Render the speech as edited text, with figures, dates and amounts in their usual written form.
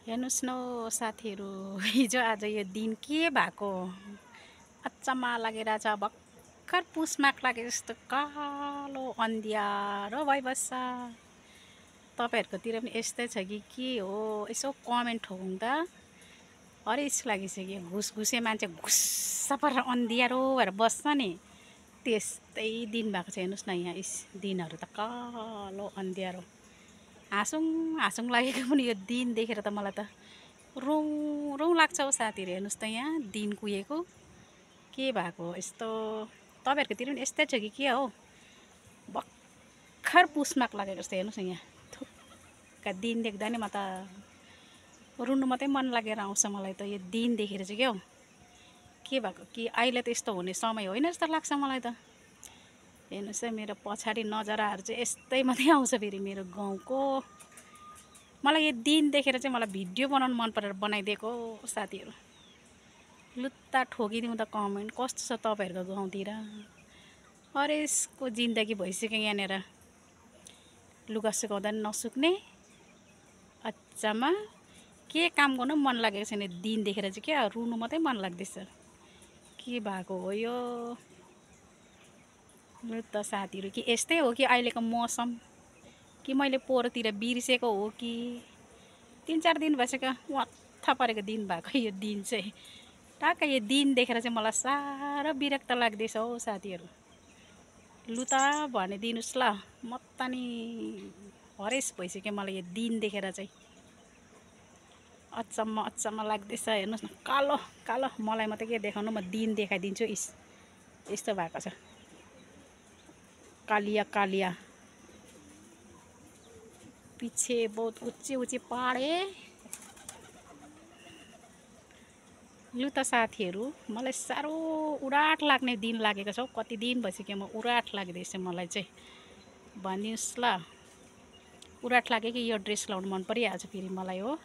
हेर्नुस् न साथीहरू, हिजो आज यो दिन के भएको अचम्म लागेर छ। भर्खर पुसमाग लागे जस्तो कालो अन्ध्यारो भइबस्छ। तपाईँहरूकोतिर पनि यस्तै छ कि के हो? यसो कमेन्ट ठोकौँ त। हरेस लागिसक्यो। घुसघुसे मान्छे घुस्स परेर अन्ध्यारो भएर बस्छ नि, त्यस्तै दिन भएको छ। हेर्नुहोस् न यहाँ दिनहरू त कालो अन्ध्यारो। हाँसौँ हाँसौँ लागेको पनि यो दिन देखेर त मलाई त रौँ रौँ लाग्छ हौ साथीहरू। हेर्नुहोस् त यहाँ दिन कुहेको के भएको यस्तो। तपाईँहरूकोतिर पनि यस्तै छ कि के हो? भर्खर पुसमाग लागेको जस्तो। हेर्नुहोस् न यहाँ थुक्का दिन देख्दा नि म त रुनु मात्रै मन लागेर आउँछ मलाई त यो दिन देखेर चाहिँ। क्या हो के भएको कि अहिले त यस्तो हुने समय होइन जस्तो लाग्छ मलाई त। हेर्नुहोस् है मेरो पछाडि नजाराहरू चाहिँ यस्तै मात्रै आउँछ। फेरि मेरो गाउँको मलाई यो दिन देखेर चाहिँ मलाई भिडियो बनाउनु मन परेर बनाइदिएको साथीहरू। लुत्ता ठोकिदिउँ त कमेन्ट कस्तो छ तपाईँहरूको गाउँतिर। हरेसको जिन्दगी भइसक्यो यहाँनिर। लुगा सुकाउँदा पनि नसुक्ने। अचम्म के काम गर्नु मन लागेको छैन दिन देखेर चाहिँ। क्या रुनु मात्रै मन लाग्दैछ। के भएको हो यो? लु त साथीहरू, कि यस्तै हो कि अहिलेको मौसम, कि मैले पोहोरतिर बिर्सेको हो कि 3-4 दिन भइसक्यो वात्था परेको दिन भएको यो दिन चाहिँ। टक्क यो दिन देखेर चाहिँ मलाई साह्रो विरक्त लाग्दैछ हौ साथीहरू। लु त भनिदिनुहोस् ल। म त नि हरेस भइसक्यो मलाई यो दिन देखेर चाहिँ। अचम्म अचम्म लाग्दैछ। हेर्नुहोस् न कालो कालो। मलाई मात्रै के देखाउनु, म दिन देखाइदिन्छु। यस्तो भएको छ कालिया कालिया। पीछे बहुत ऊंचे ऊंचे पहाड़ है। लु त साथीहरू, मलाई साह्रो उराट लाग्ने दिन लागेको छ हौ। कति दिन भइसक्यो म उराट लाग्दैछ मलाई चाहिँ। भनिदिनुहोस् ल। उराट लाग्यो कि यो ड्रेस लाउनु मन परिहाल्छ फेरि मलाई हो।